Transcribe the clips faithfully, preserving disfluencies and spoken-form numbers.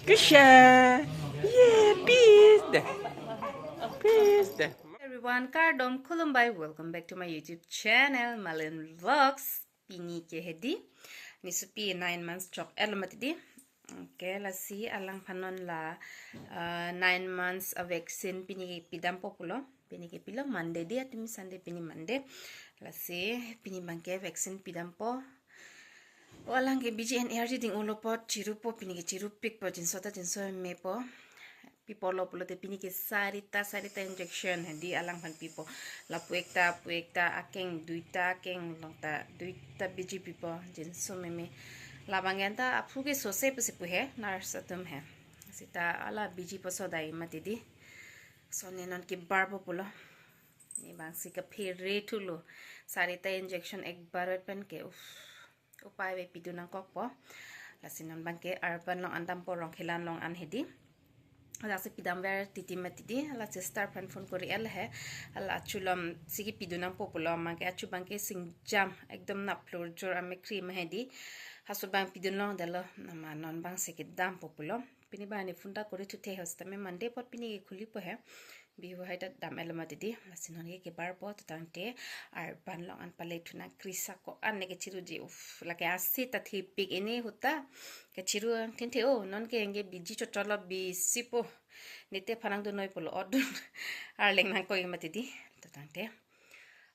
Kusha. Yeah, peace de. Peace de. Everyone, kardom, khulumbai. Welcome back to my YouTube channel, Malin Vlogs. Pini ke hedi, nisopi nine months chok-etlo mati di. Okay, lasi alangphan non la, uh, nine months a vaccine pini ke pidampo pulo. Pini ke pilo Monday di, atumi Sunday, pini Monday. Lasi pini abangke vaccine pidampo. O alang ke B G N R G ding ulo apot chirupo, pini ke chirupikpo, jinso ta jinso mepo. Pipo lo pulote pini ke sarita, sarita injection hedi alangphan pipo. La pu ekta, pu ekta, akeng duita, akeng along ta duita B G pipo, jinso meme. Labang anta aphu ke sose pusi pu he, nurse atum he. Seta hala B G po sodai mati di. Sone non kebarpo pulo. Ne abangsi kaphere thulo. Sarita injection ekbar pen ke, uff. Upai ave, pidun nangkokpo. Lasi non abangke Urban along an dampo, Rongkhelan along an hedi. Lasi pidamver titi mati di, la sister aphan phone kori-et he. Hala achu alomsi kepidun nangpo pulo, abangke achu abangke singjam, ekdom nap plur jor amekkri ma hedi. Halaso abang pidun longdetlo, nama non abangsi kedampo pulo. Pini abang ne phone ta kori thuthe ho, seta me Monday apot pini ke khulipo he. Bihu hai ta dam-etlo mati di, lasi non ke kebarpo, to tangte Urban along an pale thu nang, krisa ko-an ne kechiruji, uff, lake asi ta thipik, ini ahut ta kechiru thenthe o, non ke anke B G chotchotlo, bisi po, nete phanang dun noi pulo, odun arleng nangkok mati di, to tangte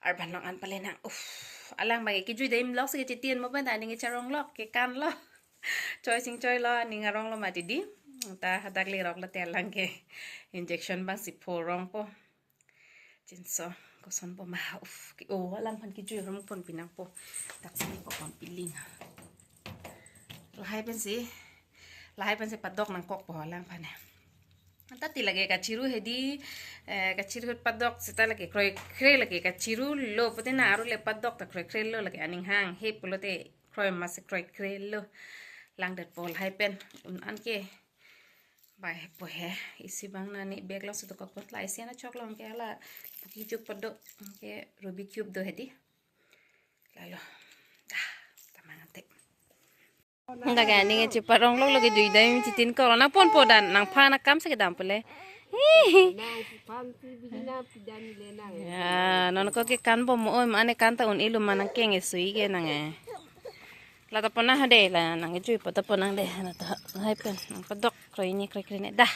Urban along an pale nang, uff, alang abang kejui dam lok si kechitien mo pen ta aning charong lok, kekan lo. Choi sing choi lo, aning arong lo mati di. Ta hadak lerok lote alang ke injection abangsi pho rongpo. Jinso kosonpo ma, uff, ke, o, alangphan kejui rum pon pinangpo. Dak sini ko pon piling. Lahai pensi, lahai pensi padok nangkokpo alangphan he. Anta ti lake kachiru hedi, eh, kachiru ahut padok seta lake kroikre, lake kachirulo pute na aru le padok ta kroikrelo, lake aning hanghe pulote kroi masi kroikrelo. Langdetpo lahai pen, un-an ke. Bai po he, isi abang nani bag alongsi dokok po, la isi ana chok along ke hala puki juk padok ke Rubik's Cube do hedi. Lalo. Dah, tamang ante. Dak ke aning cheparong lok, lake jui dam chitin ko, nang ponpo dan, nangphan akam si kedam pule. Nang si phan si bihina pidan le nang. Ya, non ko kekan po mo, oi, mane kan ta un-elo ma, nangkeng-e sui ke nang e. La ta pon nang ha de, la nang kejui po ta pon nang de, la ta hai pen, nang padok kroi ni kroi kroi ne dah.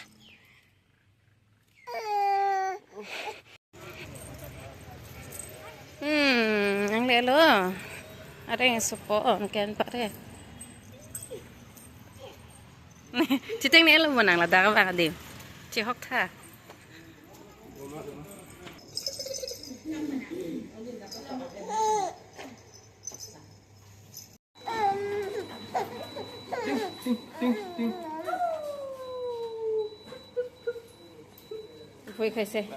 Hmm, nanglelo. Areng sopo on ken pare. Chitengnelo mo nang ladak abang adim. Chihok tha. Ting, ting, ting. Hui khaise.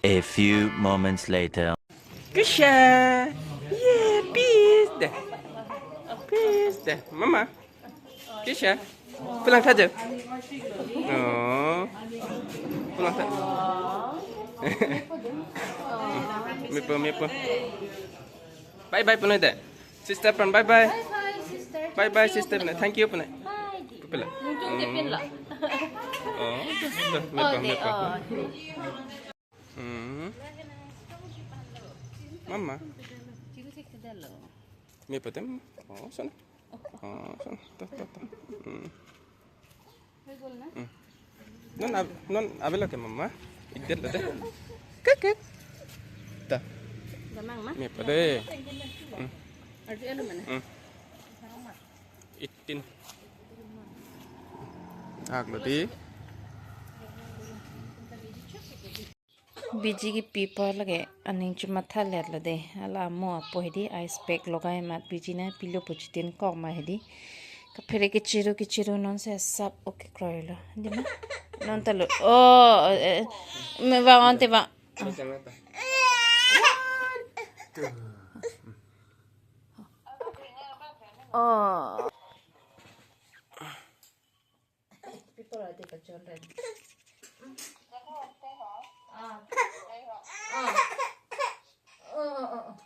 A few moments later. Kusha. Yeah, peace de. Peace de. Mama. Kusha. Pulang saja. Oh. Pulang saja. Mepo, mepo. Bye bye pune de. Sister aphan bye bye. Bye bye, sister. Bye bye, sister. Thank you pune. Bye. Pupila. Mungkin dia pin lah. Oh, sudah. Oh, mepo, deh, mepo. Oh. Hmm. Mama. Mepo tem. Oh, sana. Oh, sana. Ta, ta, ta. Hmm. Hmm. Non av-, non avelo ke mama. Idet lo de. Kek, kek. Ta. Damang ma? Mepo de. Hmm. Arju elu mana? Hmm. Itin. Aglo di. B G kepipo lake aning chomatha letlo de. Hala amo apo hedi ice pack logai mat B G na pilo pu chitinkok ma hedi. Kaphere kechiru kechiru non si sap oke kroilo. Hedi ma? Non ta lo. Oh, eh, eh, me vang ante vang. Oh. Ora de pachol ren. Ah. Ah. Oh, oh, oh.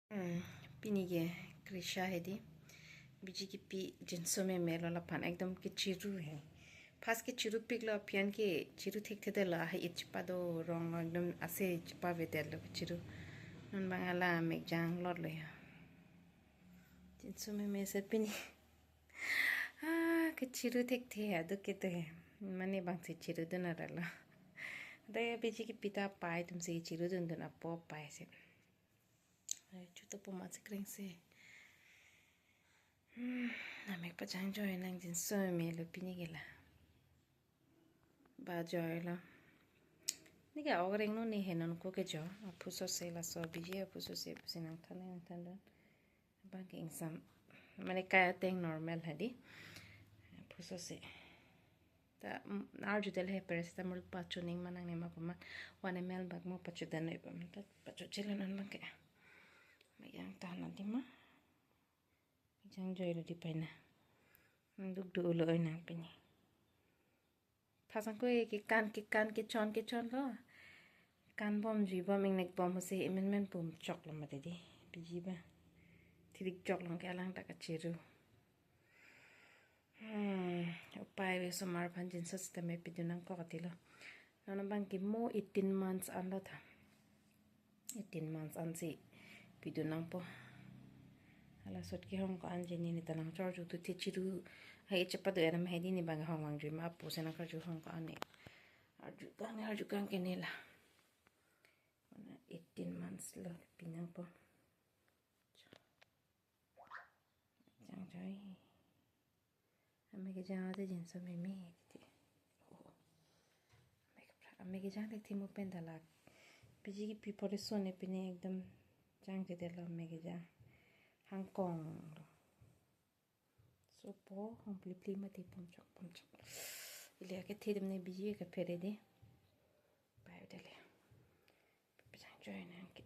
Hmm, pini ke Krisha hedi. Biji kipi jinso meme lo, laphan ekdom kechiru he. First kechiru piklo, aphi an kechiru thekthedetlo, ha-it chepado rong lo, ekdom ase chepavedetlo kechiru. Non bang ala mekjang lotlo ya. Jinso meme si pini. Ah, kechiru thekthe aduk kedo he. Mane bang si chirudun aralo. Ada biji kipi ta pai atum si chirudundun apo pai si. Ai, chuto po ma si kreng si. Hmm, namek pajang joi nang jinso meme lo pini ke la. Ba joi lo. Neke ok rengno ne he, non ko ke jo. Aphuso si laso biji aphuso si pusi nangthan nangthandun. Bang ke ingsam. Mane kai ateng normal hedi. Aphuso si. Ta, mm, arjudetlo he paracetamol pachoning ma nangne ma pama. One M L bak mo pachodan noi pama. Ta pachochelo non bang ke. Mekjang tahan nanti ma. Mekjang joilo di paina. Duk do ulo oi nang pini. Pasang ko kekan kekan kechon kechon lo. Kan bom jui bom ingnek bom ho si emen men pum choklo mati di. Biji ba. Thidik choklo ke alang ta kachiru. Hmm, upai ve osomar aphan jinso sitame pidun nangkok atilo. Non bang ke mo eighteen months an lo tha. Eighteen months an si pidun nangpo. Hala sot kehong ko-an ji ne, ne ta nangchorju tu the chiru. Ha-it chepado eram hedi, ne bang hong vang jui ma apo si nangkarju hong ko-an ne. Arju kang ne, arju kang ke ne la. Mana eighteen months lo pi nangpo. Jang joi. Ame kejang ate jinso meme titi. Oh. Ame ke pra-, ame kejang te thimo pen dalak. Biji kipi pore sone pine ekdom jangjedetlo ame kejang. Hangkong lo. Sopo hong pli pli mati pon chok pon chok. Ili ake thedem ne biji ke phere de. Pai dale. Pajang joi nang ke.